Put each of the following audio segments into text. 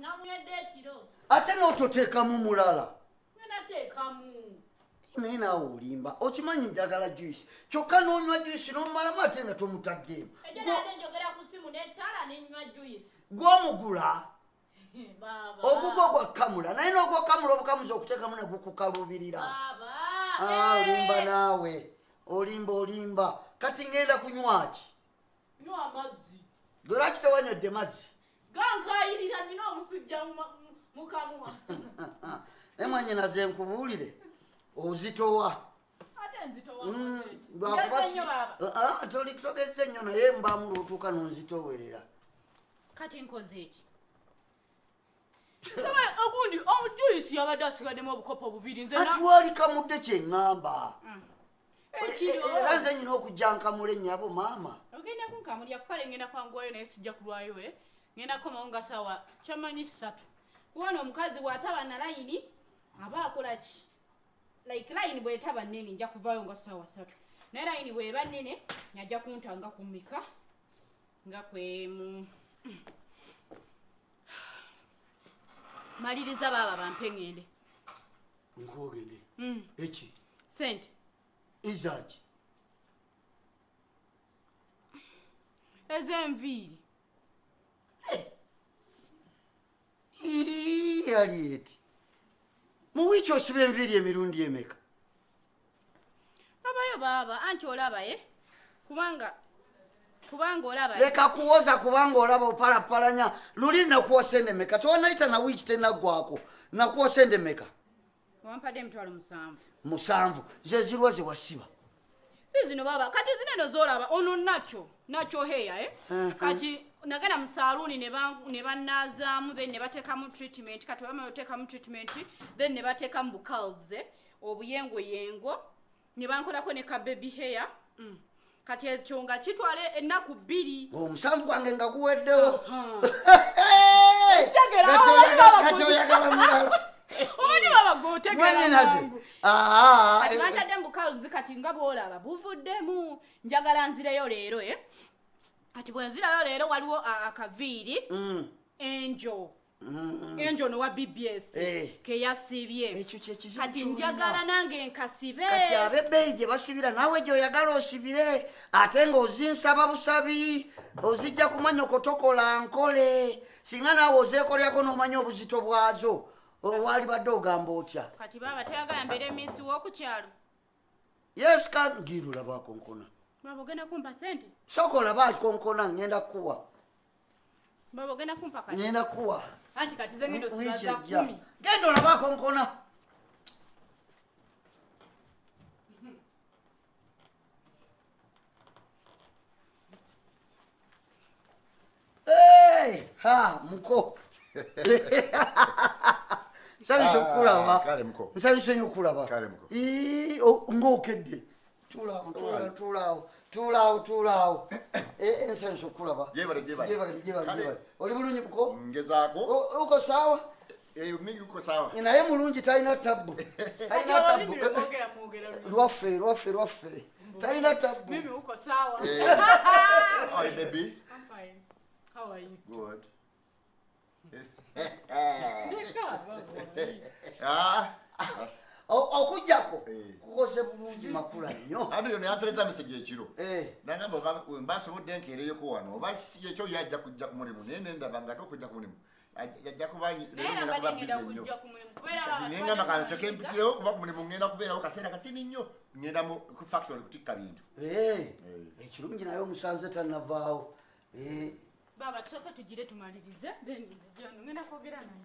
Namunywedde ekiro. Ate n'ototeekamu mulala. Nateekamu. Naye naawe olimba, okimanyi njagala juice, kyokka n'onywa juice n'omumalamu ate nga tomutaddeemu. Ekyo nabadde njogera ku ssimu n'ettala ne nnywa juice. Gw'omugula Baaba. Ogugwo gwa kamula, naye n'ogwokamula obukamuzi okuteekamu ne gukukaluubirira. Baaba. Ah, olimba naawe, olimba olimba. Kati ngenda kunywa ki? Nywa amazzi. Gwe lwaki tewanywedde mazzi? Gankayirira, nina omusujja mu kamwa. Naye mwannyinaze nkubuulire, ozitowa. Ate nzitowa. Lwakuba Ngeze nnyo baaba. Ah, toli togezze nnyo, naye mbaamu lwotuuka n'onzitowerera. Kati nkoze eki? Ogundi ojuice yabadde asigaddemu obukopo bubiri, nze Ati wali kamudde kye ŋŋamba. Ekiro. Era nze nyina okujja nkamula ennyabo maama. Ogenda kunkamulya kukale, ngenda kwanguwayo naye sijja kulwayo e. Ngenda kukomawo nga sawa kyamanyi 3. Kuwano omukazi bw'ataba na layini aba akola ki? Like layini bw'etaba nnene nja kuvaayo nga saawa 3. Naye layini bw'eba nnene ajja kunta nga kumika nga kwemu. Maliriza baaba bampe ŋŋende. Nkwogende. Eki? Sente. Izaki. Ez'enviiri. Yali eti. Mu wiiki osiba enviiri emirundi emeka? Abayo baaba, anti olaba ye kubanga olaba. Leka kuwoza kubanga olaba, opalapalanya. Luli nakuwa sente meka? Tewanayita na wiiki tenaggwako. Nakuwa sente meka? Wampadde 70,000. 7 ze zirwa ze wasiba? Si zino baba, kati zineno zolaba ono nakyo heya eh? Kati nagenda mu saluuni ne banaazaamu, then ne bateekamu treatment. Kati bamala oteekamu treatment, then ne bateekamu bu curls, eh? Obuyengoyengo ne bankolako ne ka baby hair. Kati ekyo nga kitwala ennaku 2. 7 gwange nga guweddewo. Ekitegeera, Kati abamanyi baba kati oyagala mulala. Omanyi baba gwotegeera Mwannyinaze. mangu. Ah, Kati bantadde mu curls, kati nga bw'olaba buvuddemu. Njagala nzireyo leero, eh? Kati bwe nzirayo leero waliwo akaviiri Angel Angel no wa BBS ke yasibye. Ekyo kye kizibu Kati ky'olina. njagala nange nkasibe. Kati ab'ebbeeyi gye basibira naawe gy'oyagala osibire, ate ng'ozinsaba busabi, ozijja kumanyoko tokola nkole. Singa naawe ozeekolerako n'omanya obuzito bwazo, waalibadde ogamba otya? Kati baaba toyagala mbeere miss w'oku kyalo? Yes, ka ngirula bakonkona. Baba, ogenda kumpa sente? Sooka olaba akonkona, ngenda kukuwa. Baba, ogenda kumpa kati? Ngenda kukuwa. Anti kati ze ngenda osiba Wiiki za ejja. 10. Genda olaba akonkona. Hey, ha muko, nsanyuse okukulaba. Ah, kale muko. Nsanyuse nnyo okukulaba. Kale muko. Ii, ng'okedde. Tuulaawo, tuulaawo, tuulaawo, tuulaawo, tuulaawo. Eh, eh, nsanyuse okukulaba. Gyebale, gyebale. Gyebale, gyebale. Kale. Gyebale. Oli bulungi muko? Ngezaako. Uko sawa? Eyo mingi uko sawa. Naye mulungi, talina tabbu, talina tabbu. Olulimi lwe mwogera mwogera lulimi. Lwaffe, lwaffe, lwaffe, talina tabbu. Mimi uko sawa? Eh. How are you, baby? I'm fine. How are you? Good. Ndeka, baba. Ah. Okujjako Eh. kukoze bulungi, makula nnyo. Ate yono yampereza message ekiro. Eh. Nangamba oba mbasobodde nkeereyoko wano oba si ekyo yajja kujja ku mulimu, naye nendaba nga ate okujja ku mulimu ajja kuba leero Naye ngenda nabadde kuba ngenda busy nnyo. kujja ku mulimu kubeera Kati baba nengamba tubadde kansoke tumaliriza. mpitirewo kuba ku mulimu ngenda kubeerawo kaseera katini nnyo, ngenda mu ku factory kutikka bintu. Eh, Eh. ekirungi naye omusanze tannavaawo. Eh, Baba, tusooke tugire tumalirize, then nzija no ngenda kwogera naye.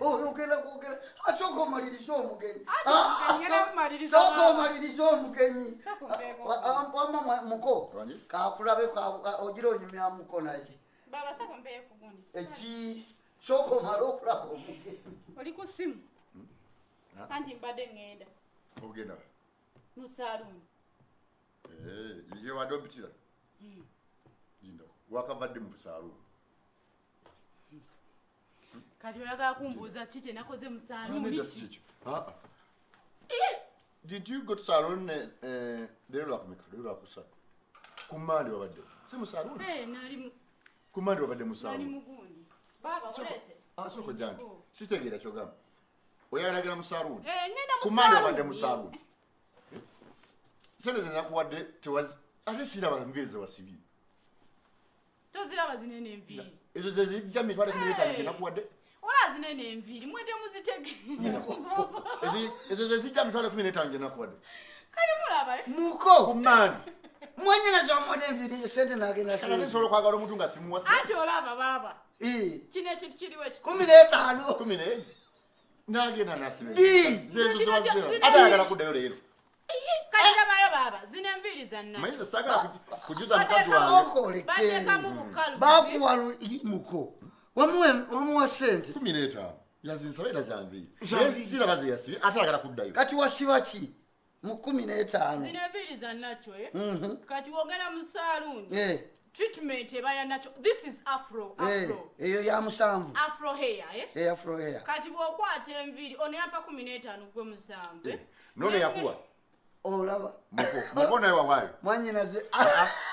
Ogenda kwogera, asooka omalirize omugenyi. Ate omugenyi, ngenda kumaliriza Sooka baba. omalirize omugenyi. Sooka ompeeko. Wamma muko Wangi? kakulabe, ogira onyumya muko naye. Baba, sooka ompeeko gundi. Eki, sooka omale okulaba omugenyi. Oli ku ssimu? Ah. Anti mbadde ngenda Ogenda? mu saaluuni. Eh, wadde ompitira. Lindako. Wakavadde mu saaluuni. Kati oyagala kumbuuza ki kye nakoze mu saaluuni? Nedda, si kyo. Ah, ah. Did you go to salon eh, leero lwakumeka? Leero lwakusatu. Ku Mande wabadde. Si mu saloon? Eh, nali Ku Mande wabadde mu nali saloon. mugundi. Baba, olese. Sooka ojja nti sitegeera kyogamba, oyagala genda mu saluuni? Eh, ngenda mu Ku mande obadde mu saluuni. saluuni, sente ze nakuwadde tewazi, ate siraba nviiri ze wasibye. Toziraba zinene enviiri? Ezo ze zijja 150,000 Hey. gye nakuwadde. Ola zinene enviiri, mwete muzitege. Ezo ze zijja 150,000 gye nakuwadde. Kali mulaba, eh? Muko. Ku mande. Mwanyinaze wamuwadde enviiri, sente nagenda. Kale ate nsobola okwagala omuntu nga simuwa sente? Anti olaba baaba, kino ekintu kiriwo ekiti. 15. Kumi n'ezi nagenda nasiba. Ddi? Zezo zewazira. Zino- Ate ayagala kuddayo leero. Kati labayo baaba, zino enviiri zanna. Manyi nze saagala kujuza mukazi wange. Okoleke. Bateekamu bukalu. Bakuwa muko wamuwa sente. 15 yazinsaba era zanviiri. Zanviiri. Ziraba ze yasibye, ate ayagala kuddayo. Kati wasiba ki mu 15? Zino enviiri zannakyo, eh? Kati wogenda mu saaluuni, treatment eba ya nakyo. This is afro. Afro. Eyo ya 7. Afro hair, eh? Eh, afro hair. Kati bw'okwata enviiri, ono yampa 15, gwe 7, eh? Nono yakuwa. Olaba. Muko, muko naye wawaayo. Mwanyinaze.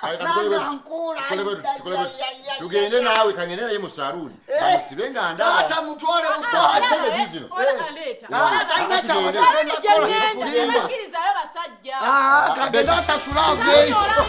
Kale katukole bwe tuti. Nanankuula. Tukole bwe tuti, tukole bwe tuti. Tugende naawe, kangende naye mu saluuni bamusibe nga ndaba. Taata, mutwale. Ah, Butwale. sente ziizino. Olaba, leeta. Ah, talina Tugende. kyabagenda Saluuni kukola. gye ngenda Kulimba. tebakkirizayo basajja. Ah, kagende asasule aveeyo. Olaba.